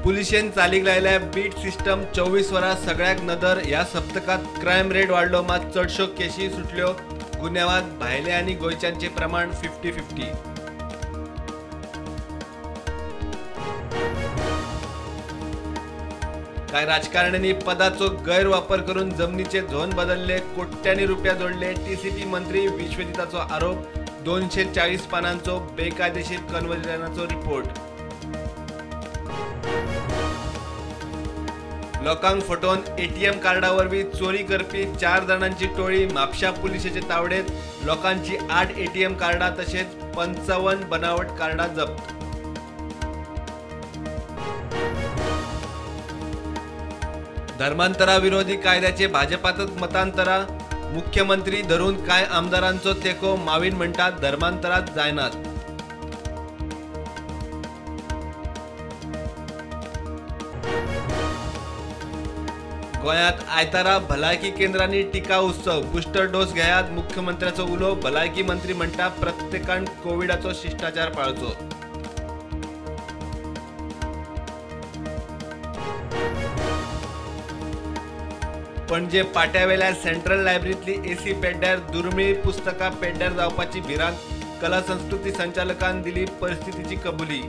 पुलिशेन चालीक लायल्या beet system 24 वरां सगळ्याक नदर. ह्या सप्तकात क्रायम रेट वाडलो, मात चडश्यो केशी सुटल्यो. गुन्यांवांत भायले आनी गोंयच्यांचे प्रमाण 50-50. कांय राजकारण्यांनी पदाचो गैरवापर करून जमनीचे झोन बदलले, कोट्यांनी रुपया जोडले. टीसीपी मंत्री विश्वजिताचो आरोप. 240 पानांचो बेकायदेशीर कन्वर्जनाचो रिपोर्ट. लोकांक फटोवन एटीएम कार्डा वरवीं चोरी करपी 4 जाणांची टोळी म्हापशा पुलिशेचे तावडेत. लोकांची 8 एटीएम कार्डां तशेंच 55 बनावट कार्डां जप्त. धर्मांतरा विरोधी कायद्याचे भाजपातच मतांतरा. मुख्यमंत्री धरून कांय आमदारांचो तेंको. मावीन म्हणटात धर्मांतरात जायनात. गोंयांत आयतारा भलायकी केंद्रांनी टिका उत्सव. बुस्टर डोस घेयात, मुख्यमंत्र्याचो उलो. भलायकी मंत्री म्हणटा प्रत्येकान कोविडाचो शिश्टाचार पाळचो. पणजे पाट्यावेल्या सेंट्रल लायब्ररींतली एसी पेड्ड्यार, दुर्मिळ पुस्तकां पेड्ड्यार जावपाची भिरांत. कला संस्कृती संचालकान दिली परिस्थितीची कबुली.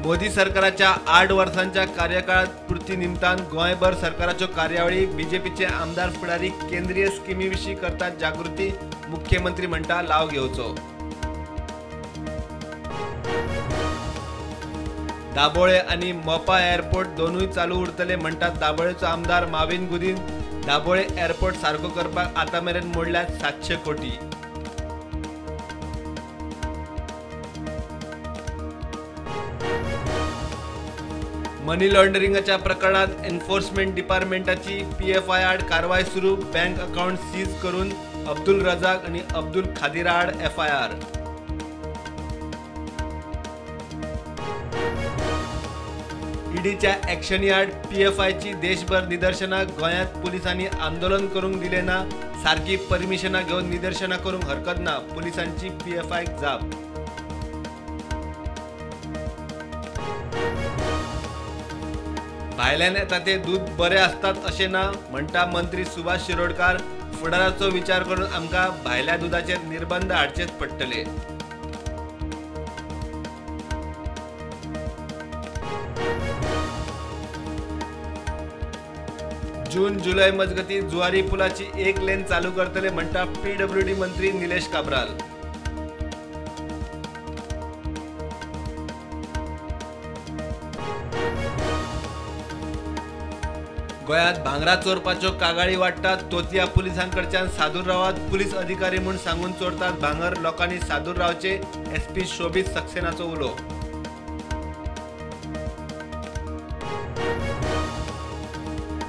मोदी सरकाराच्या 8 वर्सांच्या कार्यकाळात पूर्ती निमतान गोंयभर सरकाराच्यो कार्यावळी. बीजेपीचे आमदार फुडारी केंद्रीय स्किमी विशीं करतात जागृती. मुख्यमंत्री म्हणटा लाव घेवचो. दाबोळे आनी मोपा एअरपोर्ट दोनूय चालू उरतले म्हणटात दाबोळेचो आमदार माविन गुदीन. दाबोळे एअरपोर्ट सारको करपाक आतां मेरेन मोडल्यात 700 कोटी. मनी लॉन्ड्रिंगाच्या प्रकरणात एन्फोर्समेंट डिपार्टमेंटाची पीएफआय आड कारवाय सुरू. बँक अकाउंट सीज करून अब्दुल रजाक आनी अब्दुल खादिरा आड एफआयआर. ईडीच्या ॲक्शनी आड पीएफआयची देशभर निदर्शनां. गोंयांत पुलिसांनी आंदोलन करूंक दिलें ना. सारकी परमिशनां घेवन निदर्शनां करूंक हरकत ना, पुलिसांची पीएफआयक जाप. भायल्यान येता ते दूद बरे आसतात अशें ना म्हणटा मंत्री सुभाष शिरोडकार. फुडाराचो विचार करून आमकां भायल्या दुदाचेर निर्बंध हाडचेच पडटले. जून जुलय मजगती जुवारी पुलाची 1 लेन चालू करतले म्हणटा पीडब्ल्यूडी मंत्री निलेश काब्राल. गोंयांत भांगरा चोरपाच्यो कागाळी वाडटात. तोतया पुलिसांकडच्यान सादूर रावात, पुलीस अधिकारी म्हूण सांगून चोरतात भांगर. लोकांनी सादूर रावचे, एसपी शोभित सक्सेनाचो उलो.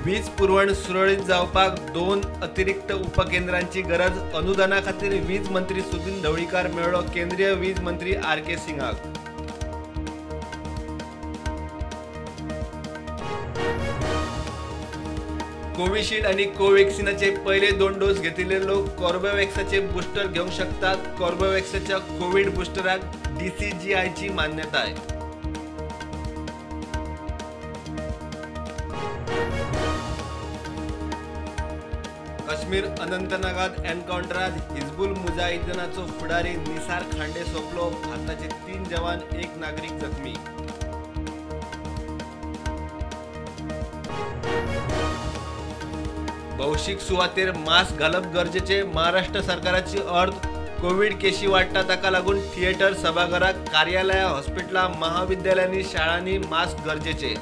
वीज पुरवण सुरळीत जावपाक 2 अतिरिक्त उपकेंद्रांची गरज. अनुदाना खातीर वीज मंत्री सुदिन ढवळीकार मेळ्ळो केंद्रीय वीज मंत्री आर के सिंगाक. कोविशिल्ड आनी कोव्हॅक्सिनाचे पयले 2 डोस घेतिल्ले लोक कॉर्बेवॅक्साचे बुस्टर घेवंक शकतात. कॉर्बेवॅक्साच्या कोविड बुस्टराक डीसीजीआयची मान्यताय. काश्मीर अनंतनागात एन्काउंटरात हिजबुल मुजाहिदीनाचो फुडारी निसार खांडे सोंपलो. भारताचे 3 जवान, 1 नागरीक जखमी. भौशीक सुवातेर मास्क घालप गरजेचे. महाराष्ट्र सरकाराची अर्ज. कोविड केशी वाडटा ताका लागून थिएटर, सभाघरां, कार्यालयां, हॉस्पिटलां, महाविद्यालयांनी, शाळांनी मास्क गरजेचे.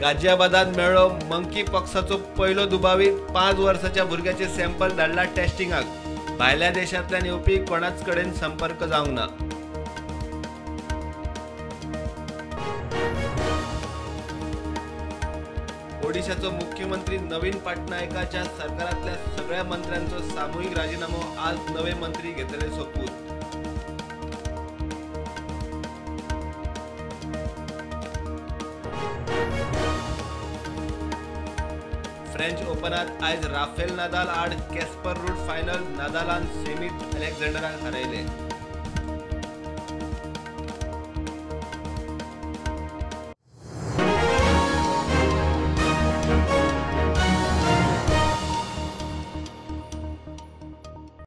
गाजियाबादात मेळ्ळो मंकी पॉक्साचो पयलो दुबावीत. 5 वर्साच्या भुरग्याचे सॅम्पल धाडला टेस्टिंगाक. भायल्या देशांतल्यान येवपी कोणाच कडेन संपर्क जावंक ना. ओडिशाचो मुख्यमंत्री नवीन पटनायकाच्या सरकारांतल्या सगळ्या मंत्र्यांचो सामूहिक राजीनामो. आज नवे मंत्री घेतले सोपूत. फ्रेंच ओपनात आयज राफेल नादाल आड कॅस्पर रूड फायनल. नादालान सेमीत अलेक्झांडराक हरयले.